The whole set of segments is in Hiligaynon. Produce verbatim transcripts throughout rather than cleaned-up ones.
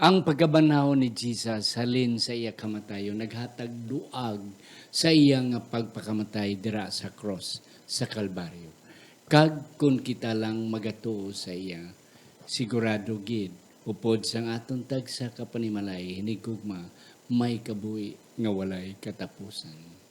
Ang pagkabanhaw ni Jesus halin sa iya kamatayon naghatag duag sa iya nga pagpakamatay dira sa krus sa Kalbaryo. Kag kon kita lang magatuo sa iya, sigurado gid, upod sang aton tagsa ka panimalay, hinigugma, may kabuhi nga walay katapusan.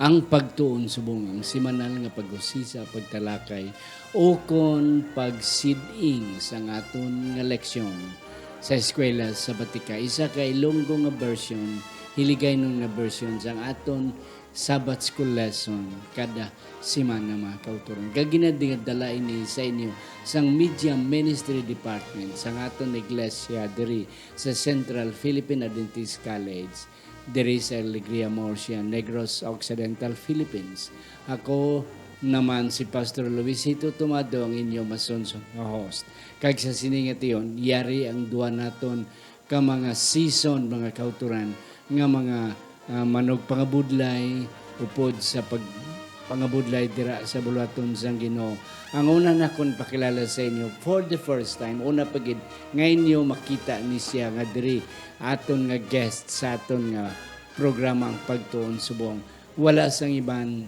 Ang pagtuon subong ang semanal nga pag-usisa, pagtalakay, ukon pagsid-ing sang aton nga leksyon sa eskwela sabatika, isa ka Ilonggo nga version, Hiligaynon nga version sang aton Sabbath School lesson kada semana, mga kautoran. Kag ginadala ini sa inyo sang Media Ministry Department sang aton iglesia diri sa Central Philippine Adventist College, diri sa Alegria, Murcia, Negros Occidental, Philippines. Ako naman si Pastor Luisito Tumado, ang inyo masunson nga host. Kag sa sini nga tion, yari ang duha naton ka mga season, mga kautoran, nga mga, ah, manugpangabudlay upod sa pagpangabudlay dira sa bulohaton sang Ginoo. Ang una nakon pakilala sa inyo for the first time, una pa gid nga inyo makita ni siya nga diri aton nga guest sa aton nga programa, Ang Pagtuon Subong. Wala sang iban,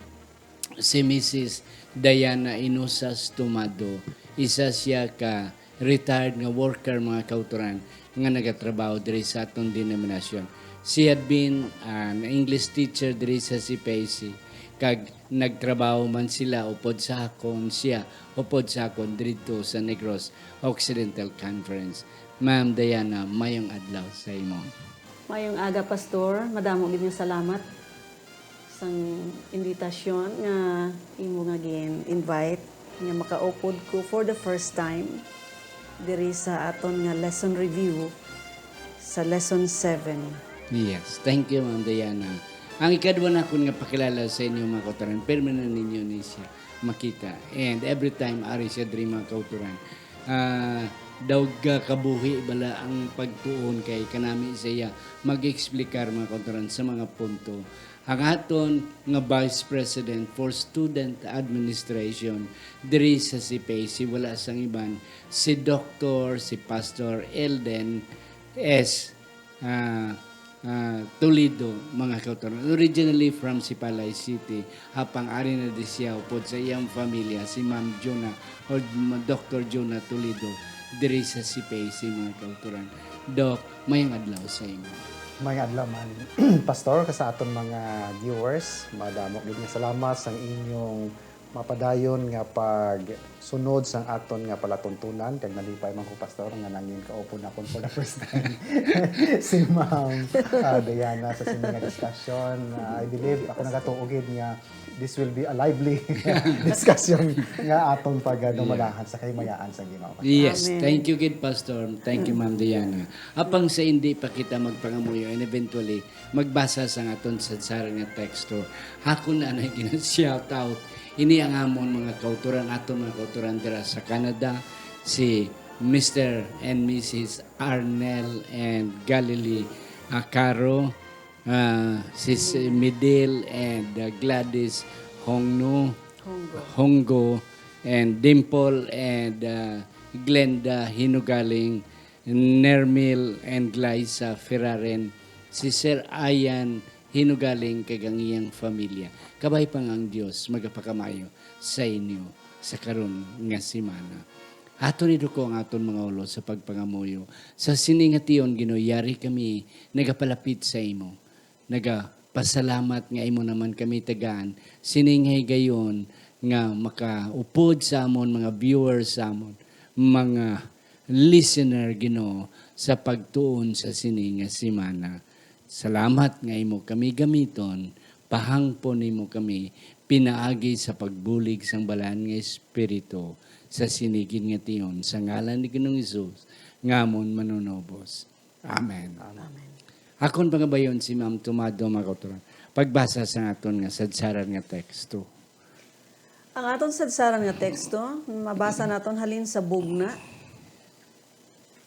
si Missus Diana Inosas Tumado. Isa siya ka retired nga worker, mga kautoran, nga nagatrabaho diri sa aton denominasyon. She had been an English teacher diri sa C P I C, kag nagtrabaho man sila upod sa akon, siya upod sa akon didto sa Negros Occidental Conference. Ma'am Diana, mayong adlaw sa imo. Mayong aga, Pastor. Madamo gid nga salamat sang imbitasyon nga imo nga gin-invite nga makaupod ko for the first time diri sa aton nga lesson review sa lesson seven. Yes, thank you, Ma'am Diana. Ang ikadwa nakon nga pakilala sa inyo, mga kautoran, pirmi na ninyo ni siya makita. And every time ari siya diri, mga kautoran, ah, daw ga kabuhi bala ang pagtuon kay kanami sa iya mag-explicar, mga kautoran, sa mga punto. Ang aton nga Vice President for Student Administration diri sa C P I C, wala sang iban, si Doktor, si Pastor Elden S, ah, ah, Toledo, mga kautoran. Originally from Sipalay City, apang ari na di siya upod sa iyang familia, si Ma'am Jonah or Ma-, Doktor Jonah Toledo, diri sa C P I C, mga kautoran. Doc, mayong adlaw sa imo. Mayong adlaw man, Pastor, kag sa aton mga viewers, madamo gid nga salamat sa inyong mapadayon nga pagsunod sang aton nga palatuntunan, kag nalipay man ko, Pastor, nga nangin kaupod nakon for the first time si Ma'am, ah, Diana sa sini nga discussion. Ah, I believe, ako nagatuo gid nga this will be a lively discussion nga aton pag, ano, Yeah. manahan sa kahimayaan sa Ginoo. Yes, Amen. Thank you gid, Pastor. Thank you, Ma'am Diana. Apang sa hindi pa kita magpangamuyo and eventually magbasa sang aton sadsaran nga teksto, ako na na gina-shout out ini ang amon mga kautoran, aton mga kautoran dira sa Canada, si Mister and Missus Arnel and Galilee Acaro, ah, si, si Midil and, ah, Gladys Hongno, Honggo. Honggo, and Dimple and, ah, Glenda Hinugaling, Nermil and Glyza Ferraren, si Sir Ian Hinugaling kag ang iyang familia. Kabay pa nga ang Dios magapakamayo sa inyo sa karon nga semana. Aton iduko ang aton mga ulo sa pagpangamuyo. Sa sini nga tion, Ginoo, yari kami nagapalapit sa imo. Nagapasalamat nga imo naman kami tagaan sini nga higayon nga makaupod sa amon, mga viewers sa amon, mga listener, Ginoo, sa pagtuon sa sini nga semana. Salamat nga imo kami gamiton, pahangpon nimo kami pinaagi sa pagbulig sang Balaan nga Espiritu, sa sini gid nga tion, sa ngalan ni Ginoong Hesus, nga amon Manunubos. Amen. Amen. Akon pangabayon si Ma'am Tomado, mga kauturan. Pagbasa sa aton nga sadsaran nga teksto. Ang aton sadsaran nga teksto, mabasa naton halin sa Bugna,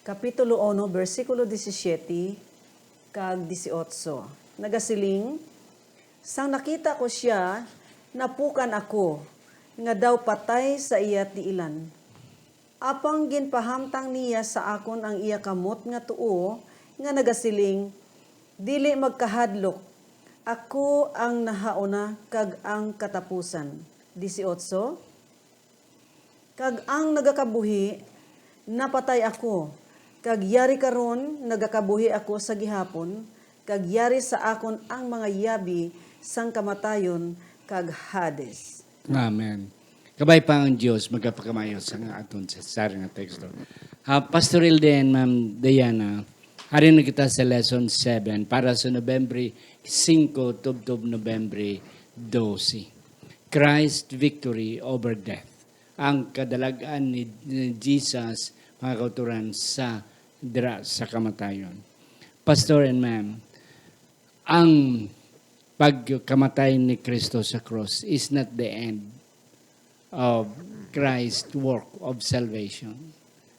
Kapitulo uno, bersikulo disisyete kag disiotso. Nagasiling, "Sang nakita ko sia, napukan ako, nga daw patay sa iya tiilan. Apang ginpahamtang niya sa akon ang iya kamot nga tuo, nga nagasiling, 'Dili magkahadlok, ako ang nahauna kag ang katapusan.'" Disiotso, "Kag ang nagakabuhi, napatay ako, kag yari karon nagakabuhi ako sa gihapon, kag yari sa akon ang mga yabi sang kamatayon kag Hades." Amen. Kabay pa ang Dios magapakamayo sa nga aton sa sarang nga teksto. Ah, Pastor Ilden, Ma'am Diana, hari na kita sa lesson seven para sa November singko tubtob November dose. Christ victory over death. Ang kadalag-an ni, ni Jesus, mga kauturan, sa dira sa kamatayon. Pastor and ma'am, ang pagkamatay ni Kristo sa cross is not the end of Christ's work of salvation.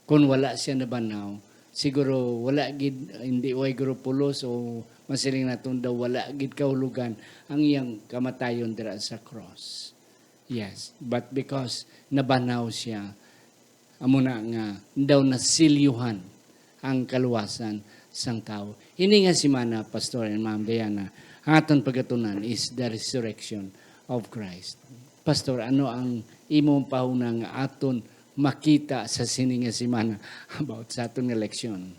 Kung wala siya nabanhaw, siguro wala gid, hindi way guro pulos o masiling naton daw wala gid kahulugan ang iyang kamatayon dira sa cross. Yes, but because nabanhaw siya, amo na nga daw nasilyuhan ang kaluwasan sang tawo. Ini nga semana, Pastor and Ma'am Diana, ang aton pagatunan is the resurrection of Christ. Pastor, ano ang imong pahuna nga aton makita sa sini nga semana about sa aton nga leksyon?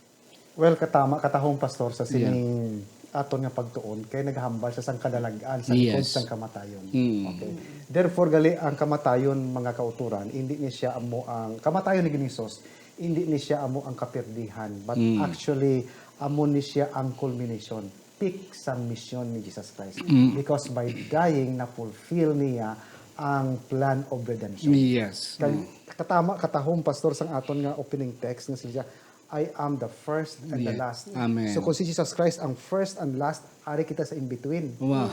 Well, katama, katahom, Pastor, sa Yeah. sining aton nga pagtuon, kay naghambal siya sang kadalag-an, sa likod Yes. sang kamatayon. Mm. Okay. Therefore, gali ang kamatayon, mga kauturan, hindi ni siya amo ang, kamatayon ni Ginoong Hesus, hindi ni siya amo ang kapirdihan, but Mm. actually, amo ni siya ang culmination, peak sa mission ni Jesus Christ. Mm. Because by dying, na-fulfill niya ang plan of redemption. Yes. Kag-, Mm. katama, katahom, Pastor, sang aton nga opening text nga siya, "I am the first and the Yeah. last." Amen. So, kung si Jesus Christ ang first and last, ari kita sa in-between. Wow.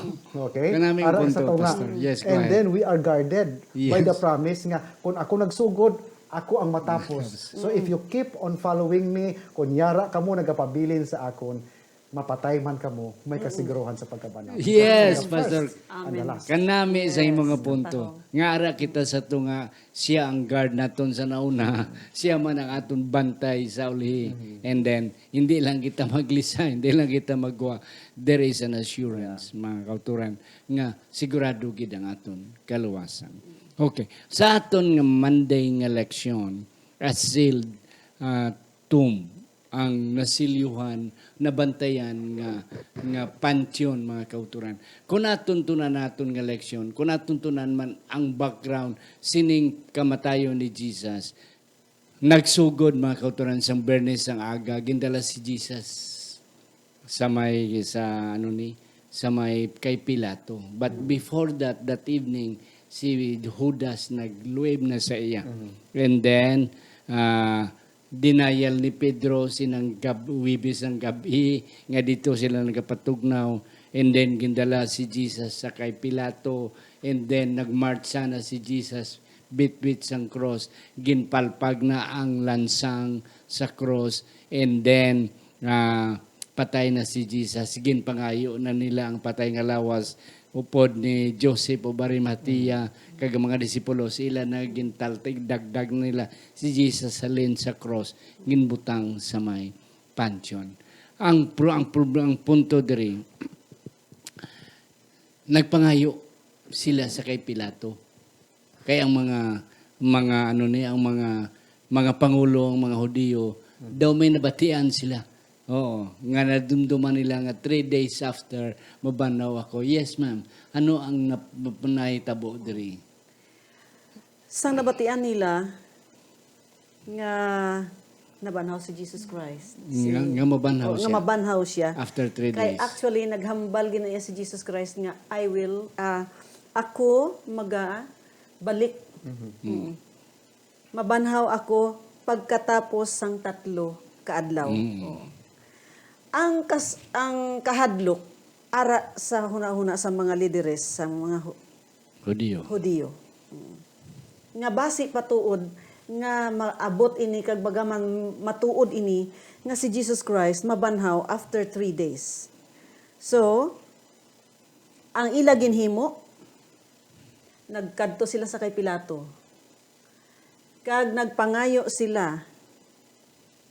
Okay? Kanami ang Ara punto, sa tunga. Pastor. Yes, go And ahead. then we are guarded by Yes. the promise nga, "Kung ako nagsugod, ako ang matapos." Yes. So, if you keep on following me, kung yara kamo nagapabilin sa akon, mapatay man kamo, may kasiguruhan sa pagkabanhaw. Yes, Ang Pastor. first and the Amen. last. Kanami sa Yes, imong nga punto. totoo. Nga ara kita sa tunga, siya ang guard naton sa nauna, siya man ang aton bantay sa ulhi. Mhm. And then, hindi lang kita maglisa, hindi lang kita magwa. There is an assurance, Yeah. mga kauturan, nga sigurado gid ang aton kaluwasan. Okay. Sa aton nga Monday nga leksyon, a sealed, ah, tomb, ang nasilyuhan, nabantayan nga, nga panteon, mga kauturan. Kung atuntunan naton nga leksyon, kung atuntunan man ang background sining kamatayon ni Jesus, nagsugod, mga kauturan, sang Biyernes sang aga, gindala si Jesus sa may, sa, ano ni, sa may kay Pilato. But before that, that evening, si Judas nagluib na sa iya. Mhm. And then, ah, denial ni Pedro sinang gab-, Huwebes sang gab-i nga dito sila nagapatugnaw. And then gindala si Jesus sa kay Pilato. And then nagmartsa na si Jesus bitbit sang cross. Ginpalpag na ang lansang sa cross. And then, ah, patay na si Jesus. Ginpangayo na nila ang patay nga lawas upod ni Joseph of Arimathea kag ang mga disipulo. Sila na gintaltig, dagdag nila si Jesus halin sa cross, ginbutang sa may panteon. Ang pro-, ang prob-, ang punto diri, nagpangayo sila sa kay Pilato. Kay ang mga, mga, ano ni, ang mga, mga pangulo, ang mga Hudiyo, daw may nabatian sila. Oo, nga nadumduman nila nga three days after, mabanhaw ako. Yes, ma'am. Ano ang nap-, nahitabo diri? Sang nabatian nila nga nabanhaw si Jesus Christ. Nga, Si nga mabanhaw o, nga siya. mabanhaw siya. After three Kay days. actually, naghambal gid na iya si Jesus Christ nga, "I will, ah, ako maga balik." Mhm. Mm. Mm. Mabanhaw ako pagkatapos sang tatlo ka adlaw. Mm. Oo. Ang kas-, ang kahadlok ara sa hunahuna sa mga lideres sa mga Hu-, Hudiyo. Hudiyo. Mm. Nga basi patuod nga maabot ini kag baga man matuod ini nga si Jesus Christ mabanhaw after three days. So, ang ila ginhimo, nagkadto sila sa kay Pilato. Kag nagpangayo sila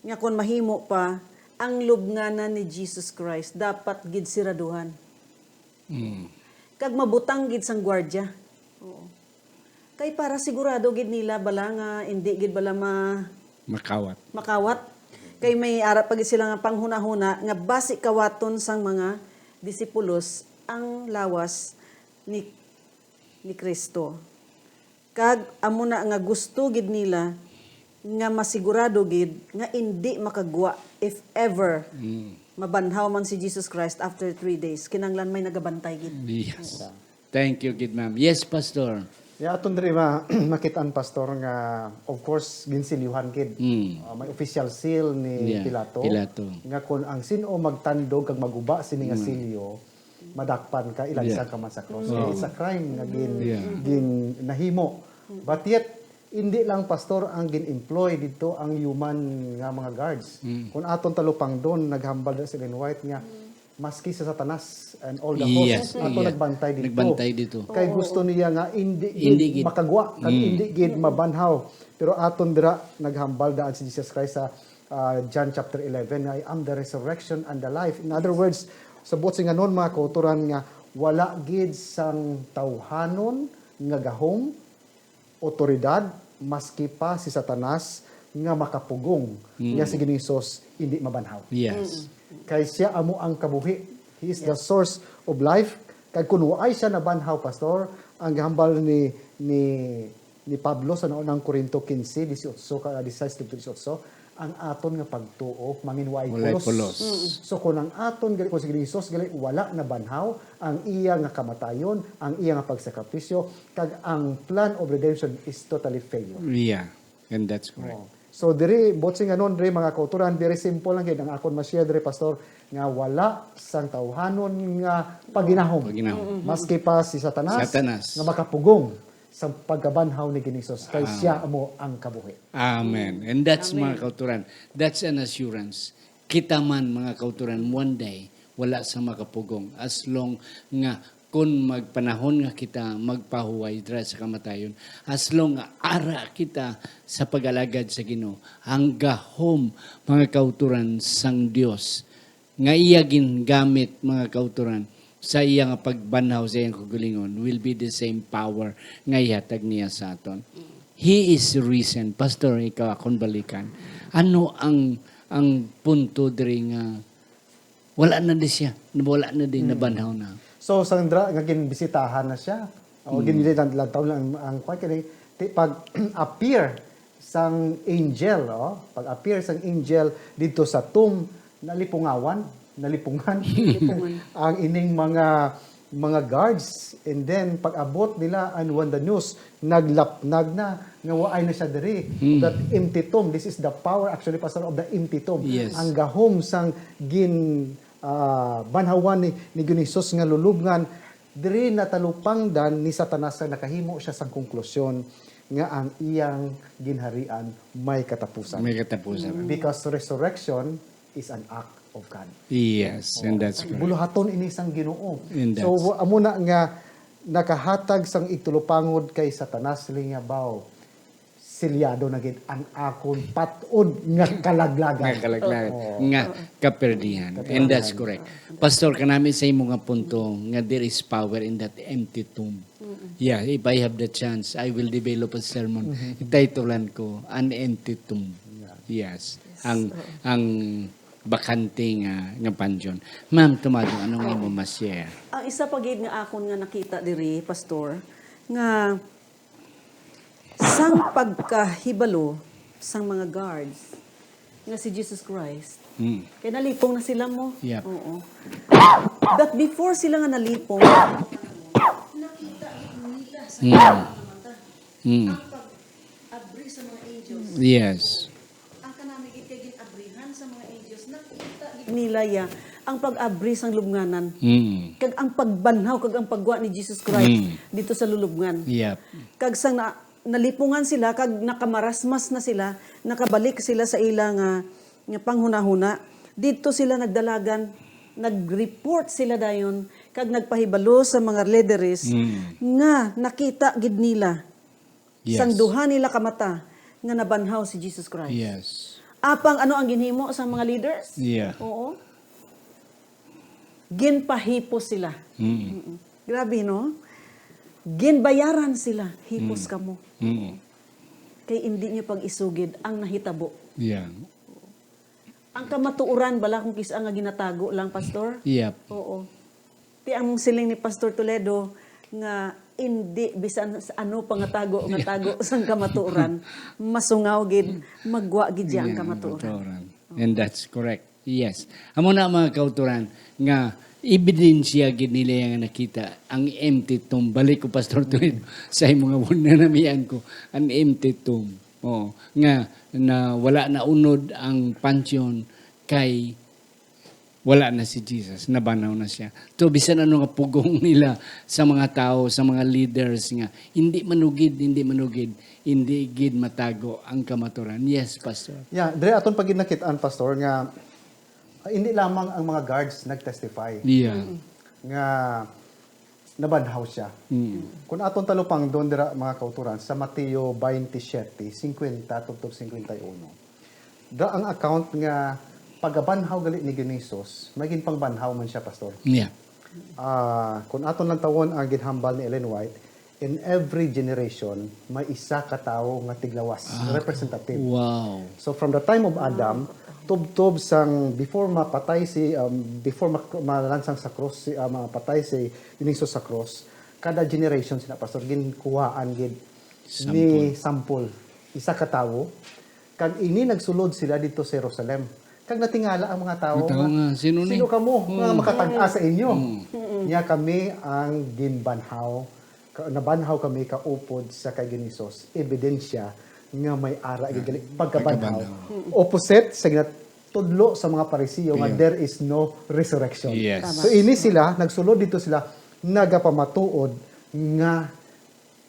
nga kon mahimo pa, ang lubnganan ni Jesus Christ dapat gid siraduhan. Mm. Kag mabutang gid sang gwardya. Oo. Kay para sigurado gid nila bala nga indi gid bala ma-, Makawat. makawat. Kay may ara pa gid sila nga panghunahuna nga basi kawaton sang mga disipulos ang lawas ni, ni Cristo. Kag amo na nga gusto gid nila nga masigurado gid nga indi makagwa if ever Mm. mabanhaw man si Jesus Christ after three days. Kinahanglan may nagabantay gid. Yes. Thank you gid, ma'am. Yes, Pastor. Ya, aton diri ma-, makitaan, Pastor, nga, of course, ginsilyuhan gid. Mm. Ah, may official seal ni Yeah, Pilato, Pilato. Nga kung ang sin-o magtandog kag maguba sini nga Mm. silyo, madakpan ka, ilansang Yeah. ka man sa cross. Oo. It's a crime nga gin-, Yeah. gin-, nahimo. But yet, hindi lang, Pastor, ang gin-employ didto ang human nga mga guards. Mm. Kung aton talupangdon, naghambal na si Ellen White nga, maski si Satanas and all the Yes, hosts, ato yeah. nagbantay didto. Nagbantay didto. Kay Oo. gusto niya nga hindi Hindi gid gid. makagwa, kag Mm. hindi gid mabanhaw. Pero aton dira, naghambal daan si Jesus Christ sa, ah, John chapter eleven, nga, "I am the resurrection and the life." In other words, sa buot singanon, mga kautoran, nga wala gid sang tawhanon nga gahom, otoridad, maski pa si Satanas nga makapugong Mm. nga si Ginoong Hesus hindi mabanhaw. Yes. Mm. Kay siya amo ang kabuhi. He is the Yeah. source of life. Kag kun waay siya nabanhaw, Pastor, ang gahambal ni, ni, ni Pablo sa naunang Corinto quince, dieciocho ka, dieciséis twenty-eight, ang aton nga pagtuo manginwaay Walay pulos. pulos. Mm. So, kung ang aton gali, kung si Ginoong Hesus gali wala nabanhaw, ang iya nga kamatayon, ang iya nga pagsakripisyo, kag ang plan of redemption is totally failure. Yeah, and that's correct. Oh. So, diri, buot singanon diri, mga kautoran, very simple lang gid ang akon ma-share diri, Pastor, nga wala sang tawhanon nga paginahom. Paginahom. Mm-hmm. Maski pa si Satanas, Satanas. nga makapugong sa pagkabanhaw ni Ginoong Hesus, kay Ah. siya amo ang kabuhi. Amen. And that's, Amen. mga kautoran, that's an assurance. Kita man, mga kautoran, one day, wala sa makapugong. As long nga, kun magpanahon nga kita magpahuway dira sa kamatayon, as long nga ara kita sa pag-alagad sa Ginoo, ang gahom, mga kautoran, sang Dios, nga iya gingamit, mga kautoran, sa iya nga pagbanhaw sa iyang kaugalingon will be the same power nga ihatag niya sa aton. He is risen. Pastor, ikaw akong balikan. Ano ang, ang punto diri nga wala na di siya, wala na di, Hmm. nabanhaw na? So, sang dira nga ginbisitahan na siya, o Hmm. ginlantaw lang ang, ang kwan kini, ti-, pag appear sang angel, oh, pag-appear sang angel didto sa tomb, nalipungawan, nalipungan Nalipungan. ang ining mga, mga guards. And then, pag-abot nila, and when the news, naglapnag na, nga waay na siya diri. Hmm. That empty tomb, this is the power, actually, Pastor, of the empty tomb. Yes. Ang gahom sang gin, ah, banhawan ni, ni Ginoong Hesus nga lulubngan, diri natalupangdan ni Satanas nga nakahimo siya sang konklusyon nga ang iyang ginharian may katapusan. May katapusan. Mm. Because resurrection is an act of God. Yes, and that's correct. Buluhaton ini sang Ginoo. And So, that's wa-, amo na nga nakahatag sang igtulupangod kay Satanas, lingabaw, silyado na gid ang akon pat-od nga kalaglagan. Nga kalaglagan. Oo. Nga kaperdihan. Kaperdihan. And that's correct. Pastor, kanami sa imo nga punto nga there is power in that empty tomb. Mm-mm. Yeah, if I have the chance, I will develop a sermon. Mm-hmm. Itaytulan ko, An Empty Tomb. Yeah. Yes. Yes. Ang, Oo. ang bakante nga, nga panteon. Ma'am Tumado, ano nga imo ma-share? Ang isa pa gid nga akon nga nakita diri, Pastor, nga sang pagkahibalo sang mga guards nga si Jesus Christ, Mm. kay nalipong na sila mo. Yep. Oo. But before sila nga nalipong, nakita nila sa Mm. ilang mga mata Mm. ang pag-abri sa mga Yes. Ang kanami gid kay gin-abrihan sa mga angels, nakita gid nila ya ang pag-abri sang lubnganan. Mm. Kag ang pagbanhaw, kag ang pagwa ni Jesus Christ Mm. dito sa lulubngan. Yep. Kag sang na, nalipungan sila, kag nakamarasmas na sila, nakabalik sila sa ila nga, nga panghunahuna. Dito sila nagdalagan, nag-report sila dayon, kag nagpahibalo sa mga leaderes Mm. nga nakita gid nila Yes. sang duha nila ka mata nga nabanhaw si Jesus Christ. Yes. Apang ano ang ginhimo sang mga leaders? Yeah. Oo. Ginpahipos sila. Mm. Mm-mm. Grabe, no? Ginbayaran sila. Hipos Mm. kamo. Mm. Kay indi nyo pag-isugid ang nahitabo. Yeah. Ang kamatuoran bala kung kis-a nga ginatago lang, Pastor? Yep. Oo. Ti ang siling ni Pastor Toledo nga indi bisan sa ano pa nga tago nga tago sang kamatuoran, masungaw gid, magwa gid siya ang Yeah, kamatuoran. kamatuoran. And that's correct. Yes. Amo na, mga kautoran, nga ebidensya gid nila nga nakita ang empty tomb. Balik ko, Pastor Toledo, sa imo nga nanamian ko, an empty tomb. Oh, nga na wala na unod ang pansyon kay wala na si Jesus, nabanhaw na siya. So, bisan ano nga pugong nila sa mga tao, sa mga leaders nga, hindi manugid, hindi manugid, hindi gid matago ang kamaturan. Yes, Pastor. Yeah, dire aton pa gid nakit-an, Pastor, nga ah, hindi lamang ang mga guards nag-testify Yeah. nga nabanhaw siya. Mm. Kung aton talupangdon dira, mga kauturan, sa Mateo twenty-seven, fifty tubtob fifty-one, dira ang account nga pagabanhaw gali ni Ginisos, may ginpangbanhaw man siya, Pastor. Yeah. Ah, kung aton lang tawon ang ginhambal ni Ellen White, in every generation, may isa ka tawo nga tiglawas, Ah, representative. Wow. So from the time of Adam, tubtob sang before mapatay si, um, before mak- malansang sa cross, si, ah, mapatay si Ginisos sa cross, kada generation sila, Pastor, ginkuhaan gid ni sample. Isa ka tawo. Kag ini nagsulod sila dito sa Jerusalem. Kag natingala ang mga tawo Ang tawo nga, "Sino ni?" Sino kamo nga Mm. makatag-a sa inyo? Mm. Nya kami ang ginbanhaw, ka- nabanhaw kami kaupod sa kay Ginisos, ebidensya nga may ara gid gali pagkabanhaw. Pagkabanhaw. Opposite sa ginatudlo sa mga Pariseo nga Yeah. there is no resurrection. Yes. So ini sila, nagsulod dito sila, nagapamatuod nga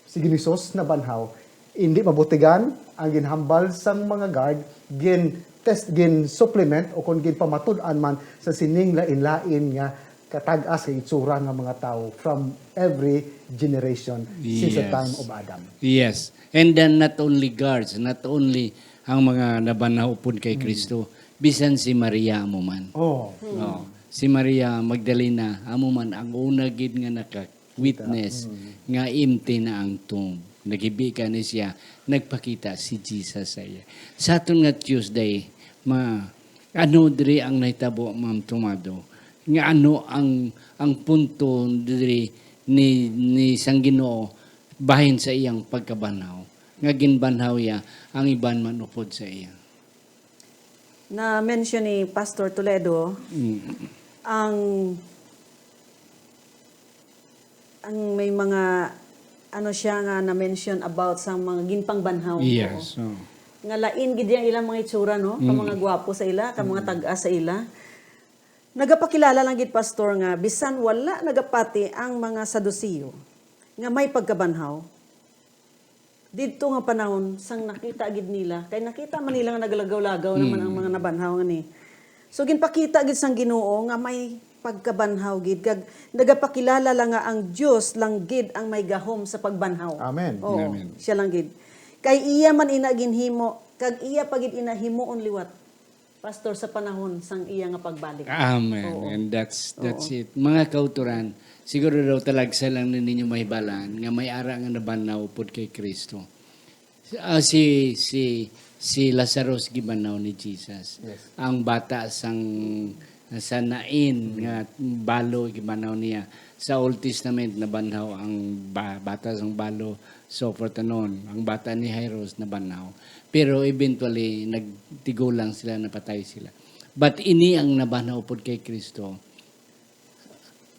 si Ginisos nabanhaw. Hindi mabutigan ang ginhambal sang mga guard, gin test, gin supplement o kung ginpamatud-an man sa sining lain-lain nga katag-as nga itsura nga mga tawo from every generation since the Yes. time of Adam. Yes. And then not only guards, not only ang mga nabanhaw upod kay Kristo, bisan si Maria amo man. Oh. No. Si Maria Magdalena amo man ang una gid nga naka-witness nga empty na ang tomb. Naghibi ka ni siya, nagpakita si Jesus sa iya. Sa aton nga Tuesday, ma ano diri ang nahitabo, Ma'am Tomado? Nga ano ang ang punto diri ni ni sang Ginoo bahin sa iyang pagkabanhaw, nga ginbanhaw iya ang iban man upod sa iya? Na-mention ni Pastor Toledo Mm. ang ang may mga ano siya nga na-mention about sa mga ginpangbanhaw. Yes. Oo. Oh. Nga lain gid yang ilang mga itsura, no? Ka Mm. mga gwapo sa ila, ka mga tag-as sa ila. Nagapakilala lang gid, Pastor, nga bisan wala nagapati ang mga Saduceo nga may pagkabanhaw, didto nga panahon sang nakita gid nila, kay nakita man nila nga nagalagaw-lagaw naman ang mga nabanhaw nga ni. So ginpakita gid sang Ginoo nga may pagkabanhaw gid, kag nagapakilala lang nga ang Dios lang gid ang may gahom sa pagbanhaw. Amen. Oo, Amen. siya lang gid. Kay iya man ina ginhimo, kag iya pa gid ina himuon liwat, Pastor, sa panahon sang iya nga pagbalik. Amen. Oo. And that's that's Oo. it. Mga kauturan, siguro daw talagsa lang na ninyo mahibalaan nga may ara nga nabanhaw upod kay Kristo. Ah, si si si Lazarus gibanhaw ni Jesus. Yes. Ang bata sang sa Nain nga balo gibanhaw niya. Sa Old Testament nabanhaw ang ba- bata sang balo, so forth and on. Ang bata ni Jairus nabanhaw. Pero eventually nagtigulang sila, napatay sila. But ini ang nabanhaw pod kay Kristo,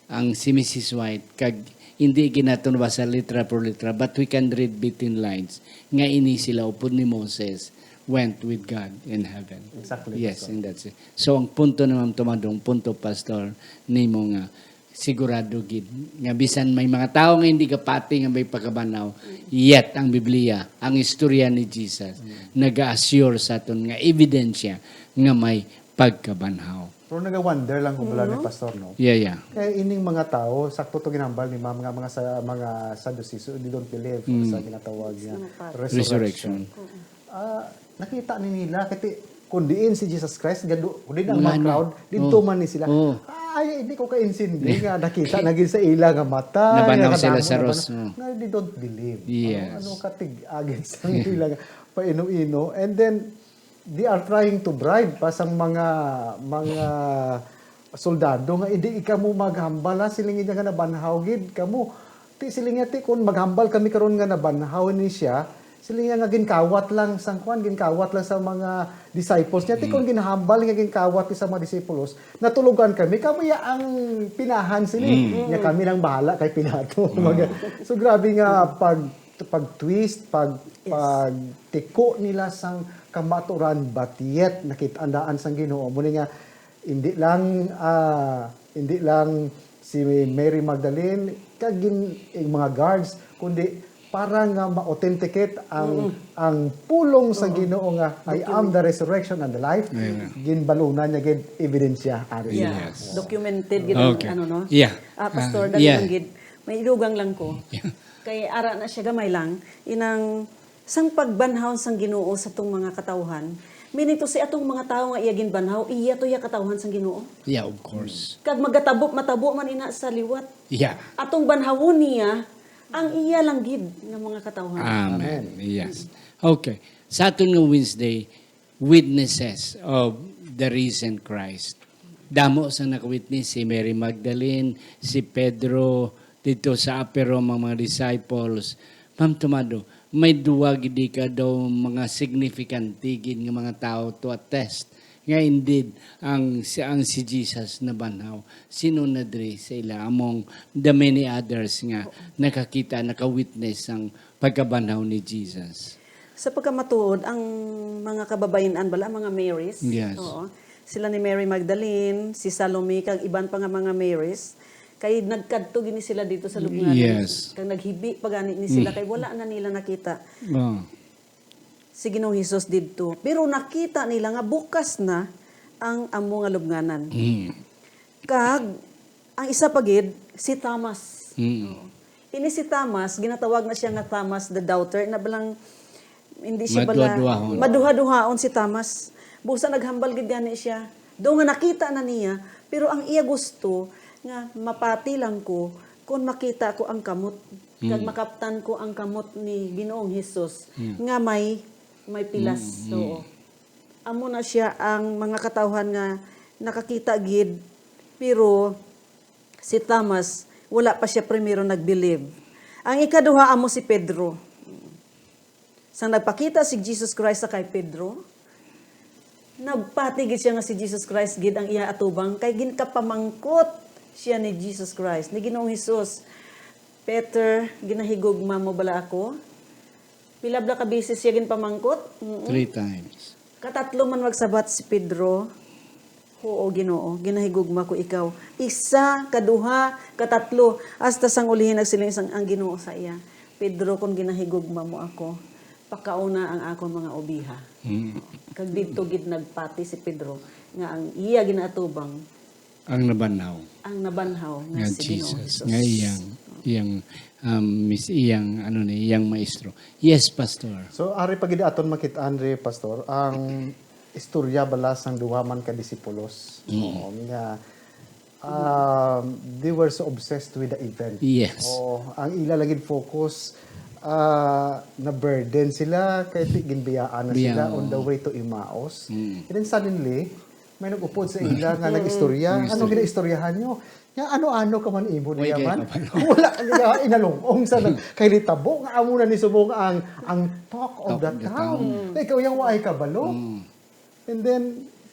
ang si Missus White, kag Hindi gid naton basa litra por litra, but we can read between lines nga ini sila upod ni Moses went with God in heaven. Exactly, Yes, Pastor. And that's it. So, ang punto naman, Tomadong, punto, Pastor, nimo nga sigurado gid nga bisan may mga tawo nga hindi kapati nga may pagkabanhaw, yet ang Biblia, ang istorya ni Jesus, Mm. nag-assure sa aton nga ebidensya nga may pagkabanhaw. Pero naga-wonder lang ko bala ni Mm. Pastor, no? Yeah, yeah. Kaya ining mga tao, sakto to ginambal ni mga, mga, mga sa, mga Sadducees, they don't believe Mm. sa ginatawag nga Sa mga pati. resurrection. Resurrection. Mm. Ah, nakita ni nila, kati, kung diin si Jesus Christ, gadu-, kung diin ang mga Ngano? crowd, dito Oh. man ni sila. Oh. Ay, hindi ko kaintindi Di- nga nakita na gid sa ila nga mata, Nabanaw nga sila kadamo sa na ros, bana-, oh. nga they don't believe. Yes. Ano, ano katig-agit sa ila nga paino-ino? And then, they are trying to bribe pa sang mga, mga soldado nga, "Hindi kamo maghambal, ha, siling niya nga nabanhaw gid kamo." Ti, siling niya, ti, kung maghambal kami karon nga nabanhaw ni siya, siling niya nga ginkawat lang sang kwan, ginkawat lang sa mga disciples niya. Ti, kung Mm. ginhambal nga ginkawat ni sa mga disciples, natulogan kami. Kamo ya ang pinahan sini. Mm. Nya kami nang bahala kay Pilato. Mm. Mga, so, grabe nga pag, pag-twist, pag, Yes. pagtiko nila sang kamaturan, but yet nakit-, andaan sang Ginoo. Muna nga, hindi lang, ah, hindi lang si Mary Magdalene, kag gin-, yung mga guards, kundi para nga ma-authenticate ang, Mm. ang pulong sa Oo. Ginoo nga, "I am Document. the resurrection and the life," Amen. ginbalunan niya gid ebidensya, ari. Yeah. Yes. Documented gid ang Okay. ano, no? Yeah. Ah, Pastor, Ah, dali yeah. lang gid. May idugang lang ko. Yeah. Kay ara na siya gamay lang. Inang sang pagbanhaw sang Ginoo sa tong mga katawhan, meaning to say, atong mga tawo nga iya ginbanhaw, iya to iya katawhan sang Ginoo. Yeah, of course. Kag magatabo, matabo man ina sa liwat. Yeah. Atong banhawon niya ang iya lang gid nga mga katawhan. Amen. Amen. Yes. Okay. Sa aton nga Wednesday, witnesses of the risen Christ. Damo sang naka-witness, si Mary Magdalene, si Pedro, dito sa upper room, ang mga disciples. Ma'am Tomado, may duwa gid ka daw mga significant gid nga mga tawo to attest nga indeed ang, si, ang si Jesus nabanhaw. Sino na diri sa ila among the many others nga nakakita, naka-witness ang pagkabanhaw ni Jesus? Sa pagkamatuod, ang mga kababayen-an bala, mga Marys, Yes. oo, sila ni Mary Magdalene, si Salome, kag iban pa nga mga Marys, kay nagkadto gini sila dito sa lubnganan. Yes. Kag naghibi pa gani ni sila, Mm. kay wala na nila nakita Oh. si Ginoong Hesus didto. Pero nakita nila nga bukas na ang amo nga lubnganan. Mm. Kag ang isa pa gid, si Thomas. Mm. Ini si Thomas, ginatawag na siya nga Thomas the Doubter, na balang hindi siya bala Maduha-duhaon. Maduha-duhaon si Thomas. Busa naghambal gid gani siya. Do nga nakita na niya, pero ang iya gusto nga mapati lang ko kon makita ko ang kamot, kag Mm. makaptan ko ang kamot ni Ginoong Hesus Mm. nga may, may pilas. Mm, mm. Oo. Amo na siya ang mga katawhan nga nakakita gid, pero si Thomas, wala pa siya primero nag-believe. Ang ikaduha amo si Pedro. Sang nagpakita si Jesus Christ sa kay Pedro, nagpati gid siya nga si Jesus Christ gid ang iya atubang, kay ginkapamangkot siya ni Jesus Christ, ni Ginoong Hesus. "Peter, ginahigugma mo bala ako?" Pila bala ka beses siya ginpamangkot? Mm-mm. Three times. Katatlo man magsabat si Pedro, "Huo, Ginoo, ginahigugma ko ikaw." Isa, kaduha, katatlo, hasta sang ulihi nagsiling sang ang Ginoo sa iya, "Pedro, kon ginahigugma mo ako, pakauna ang akon mga obiha." Mm. Kag didto gid nagpati si Pedro nga ang iya ginaatubang Ang nabanhaw. Ang nabanhaw nga Nga si Ginoong Jesus, Jesus. Nga iyang, iyang, um, mis-, iyang, ano ni, iyang maestro. Yes, Pastor. So, ari pa gid aton makit-an ri, Pastor, ang istorya bala sang duha man ka disipulos. Mm. Oo, nga, um, they were so obsessed with the event. Yes. Oo, ang ila lang gid focus, ah, na-burden sila kay ti-, ginbiyaan na sila Biyaan. on the way to Emmaus. Mm. And then suddenly, may nag-upod sa ila nga Mm. nag-istorya. Nag-istorya. Anong ginaistoryahan nyo? Nga ano-ano ka man imo Uy, niya kaya man? ka pala. Wala ka nila inalong-ong sa nag-, kay litabo nga amo na ni subong ang, ang talk of Talk the of the town. town. Na ikaw yung waay kabalo. Mm. And then,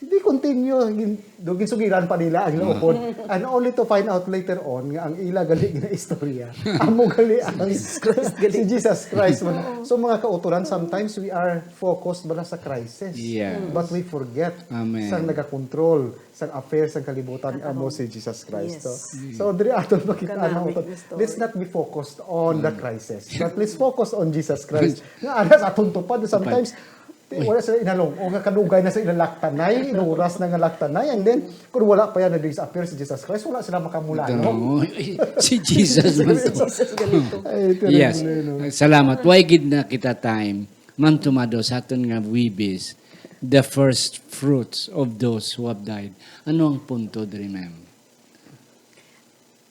Di continue, gin-, do ginsugiran pa nila ang laupod. And only to find out later on nga ang ila gali nga istorya, amo gali ang Jesus Christ gali. Si Jesus Christ man. So, mga kauturan, sometimes we are focused bala sa crisis. Yes. But we forget Amen. Sang nagakontrol sang affairs sang kalibutan, amo si Jesus Christ. Yes. So, so diri aton makita Kanami ang utot. Nga story. Let's not be focused on the crisis, but let's focus on Jesus Christ. Nga ana sa atong tupad, sometimes, Ti, wala sila inalong. O nga kadugay na sa ilang laktanay, inuras na nga laktanay. And then, kung wala pa yan na sa appear si Jesus Christ, wala sila makamulano. No. Si Jesus man to. Jesus ganito. Ay, terrible, Yes. No? Salamat. Why gid na kita time, Ma'am Tomado, sa aton nga Wibis, the first fruits of those who have died. Ano ang punto diri, ma'am?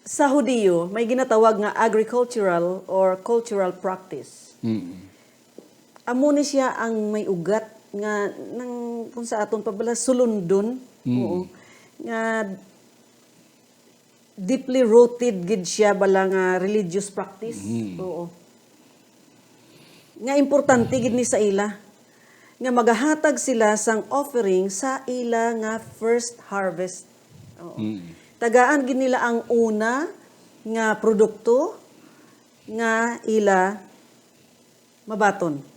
Sa Hudiyo, may ginatawag nga agricultural or cultural practice. Mm. Amo ni siya ang may ugat nga nang, kung sa aton pa bala, sulundon. Mm. Oo. Nga deeply rooted gid siya bala nga religious practice. Mm. Oo. Nga importante gid ni sa ila nga magahatag sila sang offering sa ila nga first harvest. Oo. Mm. Tagaan gid nila ang una nga produkto nga ila mabaton.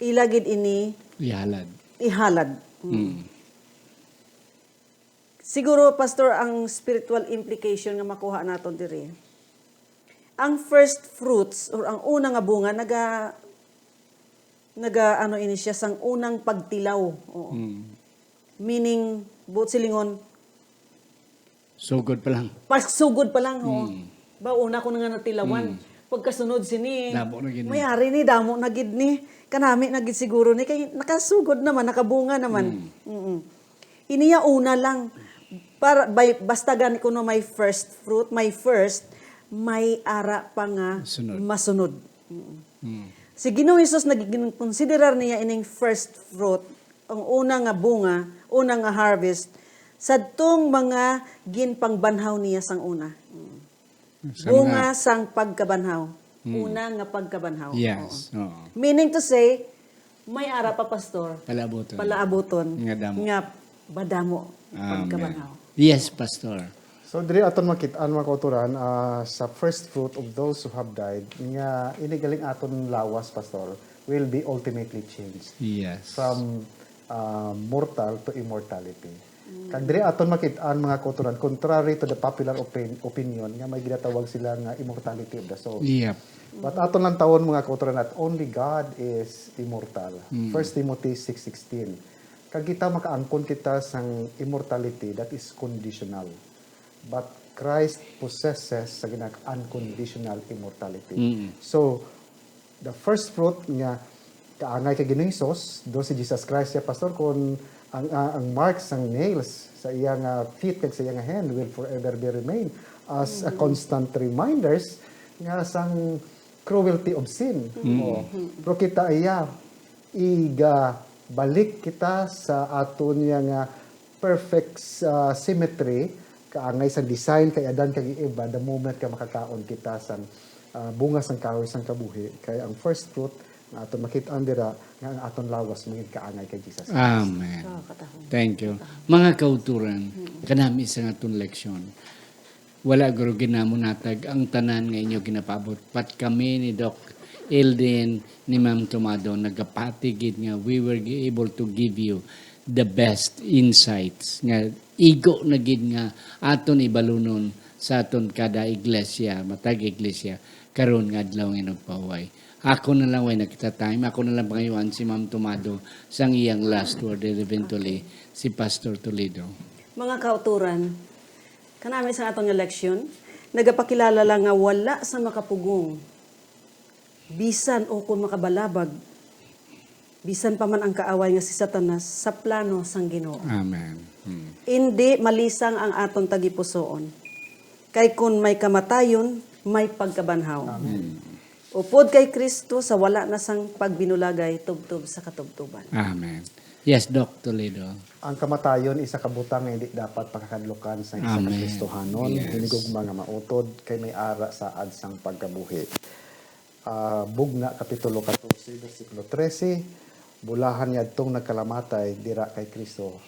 Ila gid ini Ihalad. Ihalad. Mm. Mm. Siguro, Pastor, ang spiritual implication nga makuha naton diri, ang first fruits or ang una nga bunga, naga-, naga-, ano ini siya, sang unang pagtilaw. Oo. Mm. Meaning, buot silingon, Sugod pa lang. Pagsugod pa lang, ho. Mm. Ba, una ko na nga natilawan. Mm. Pagkasunod sini, Damo na gid ni. May ari ni, damo na gid ni. Kanami na gid siguro ni, kay nakasugod naman, nakabunga naman. Mm. Mm-mm. Iniya una lang. Para, by, basta gani kuno may first fruit, may first, may ara pa nga Sunod. Masunod. Mm. Mm. Si Ginoong Jesus, nagin-, considerar niya ining first fruit, ang una nga bunga, una nga harvest, sadtong mga ginpangbanhaw niya sang una. Mm. Sa Bunga mga sang pagkabanhaw. Mm. Una nga pagkabanhaw. Yes, Oo. oo. Meaning to say, may ara pa, Pastor. Palaabuton. Palaabuton Nga damo. Nga badamo Amen. Pagkabanhaw. Yes, Pastor. So, diri aton makit-an, mga kauturan, ah, sa first fruit of those who have died, nga ini galing aton lawas, Pastor, will be ultimately changed Yes. from, ah, mortal to immortality. Mm. Kag diri aton makit-an, mga kauturan, contrary to the popular opin-, opinion nga may ginatawag sila nga immortality of the soul. Yep. But aton lang tawon, mga kauturan, that only God is immortal. Mm. First Timothy six sixteen. Kag kita makaangkon kita sang immortality that is conditional. But Christ possesses sa ginag unconditional immortality. Mm. So, the first fruit nga kaangay kay Ginoong Hesus, do si Jesus Christ siya, Pastor, kung ang, ang, ang marks sang nails sa iya nga feet kag sa iya nga hand will forever be remain as a Mm. constant reminders nga sang cruelty of sin. Mm. Oh. Pero kita iya, igabalik kita sa aton niya nga perfect, ah, symmetry, kaangay sa design kay Adan kag Eva, the moment nga makakaon kita sang, ah, bunga sang kahoy sang kabuhi, kay ang first fruit nga aton makit-an dira nga ang aton lawas maging kaangay kay Jesus Christ. Amen. Ah, katahom. Thank you. Katahom. Mga kauturan, Mm. kanami sa aton leksyon. Wala guro gid namo natag ang tanan nga inyo ginapaabot. But kami ni Doc Eldin, ni Ma'am Tomado, nagapati gid nga we were able to give you the best insights nga igo na gid nga aton ibalunon sa aton kada iglesia, matag iglesia, karon nga adlaw nga nagpahuway. Ako na lang, way na kita time, ako na lang pangayuan si Ma'am Tomado sang iyang last word, and eventually si Pastor Toledo. Mga kauturan, kanami sa aton nga leksyon, nagapakilala lang nga wala sa makapugong, bisan o kon makabalabag, bisan pa man ang kaaway nga si Satanas, sa plano sang Ginoo. Amen. Hmm. Indi malisang ang aton tagipusoon. Kay kun may kamatayon, may pagkabanhaw. Amen. Upod kay Cristo sa wala na sang pagbinulagay tubtob sa katubtoban. Amen. Yes, Doc Toledo. Ang kamatayon isa ka butang nga hindi dapat pakakadlukan sa isa ka Amen. Kristohanon. Yes. Hinigugma nga mautod kay may ara saad sang pagkabuhi. Ah, Bugna, Kapitulo katorse, bersikulo trese, "Bulahan niadtong nagkalamatay dira kay Cristo,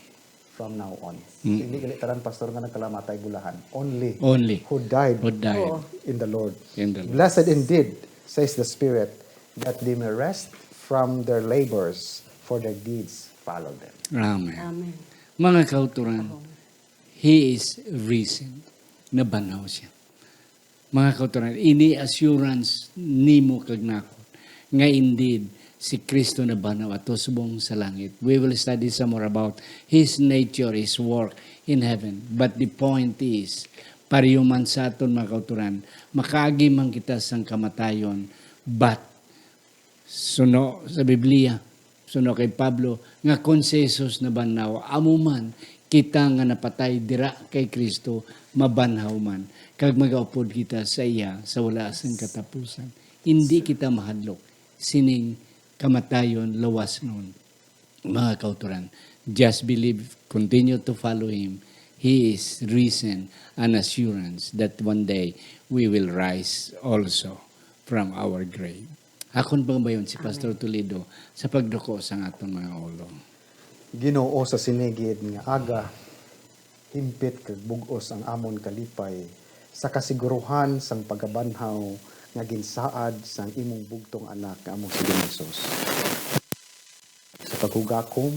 from now on. Mm. Hindi gali tanan, Pastor, nga nagkalamatay bulahan. Only Only. who died Who died. Oo. in the Lord. In the Lord. Blessed indeed, says the Spirit, that they may rest from their labors, for their deeds follow them. Amen. Amen. Mga kauturan, He is risen. Nabanhaw siya. Mga kauturan, ini assurance nimo kag nako nga indeed si Kristo nabanhaw ato subong sa langit. We will study some more about His nature, His work in heaven. But the point is, pareho man sa aton, mga kauturan, makaagi man kita sang kamatayon, but suno sa Biblia, suno kay Pablo, nga kon si Jesus nabanhaw, amo man kita nga napatay dira kay Kristo mabanhaw man, kag magaupod kita sa iya sa wala sing katapusan. Indi kita mahadlok sining kamatayon lawasnon, mga kauturan. Just believe, continue to follow Him. He is reason and assurance that one day we will rise also from our grave. Akon pangbayon si Pastor Toledo sa pagduko sang aton mga ulo. Ginoo, sa sinigid nga aga, himpit kag bug-os ang amon kalipay sa kasiguruhan sang pagabanhaw nga ginsaad sang imong bugtong Anak nga amo si Ginoong Jesus. Sa paghugakom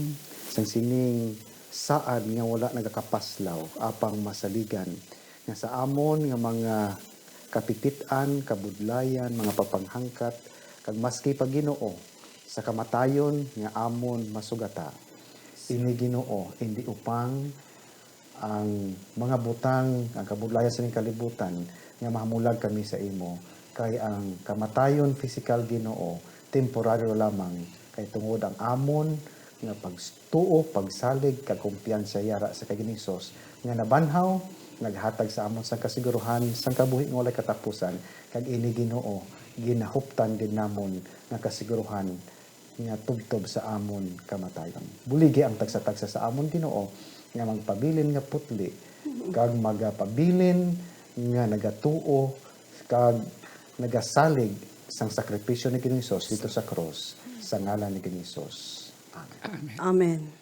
sang sining saad nga wala nagakapaslaw, apang masaligan, nga sa amon nga mga kapipit-an, kabudlayan, mga pagpanghangkat, kag maski pa, Ginoo, sa kamatayon nga amon masugata. Ini, Ginoo, indi upang ang mga butang, ang kabudlayan sining kalibutan, nga mahamulag kami sa imo, kay ang kamatayon pisikal, Ginoo, temporaryo lamang, kay tungod ang amon nga pagtuo, pagsalig, kag kumpiyansa yara sa kay Ginoong Hesus nga nabanhaw, naghatag sa amon sang kasiguruhan sang kabuhi nga walay katapusan, kag ini, Ginoo, ginahuptan gid namon nga kasiguruhan nga tubtob sa amon kamatayon. Buligi ang tagsa-tagsa sa amon, Ginoo, nga magpabilin nga putli kag magapabilin nga nagatuo kag nagasalig sang sakripisyo ni Ginoong Hesus dito sa krus, sa ngalan ni Ginoong Hesus. Amen. Amen.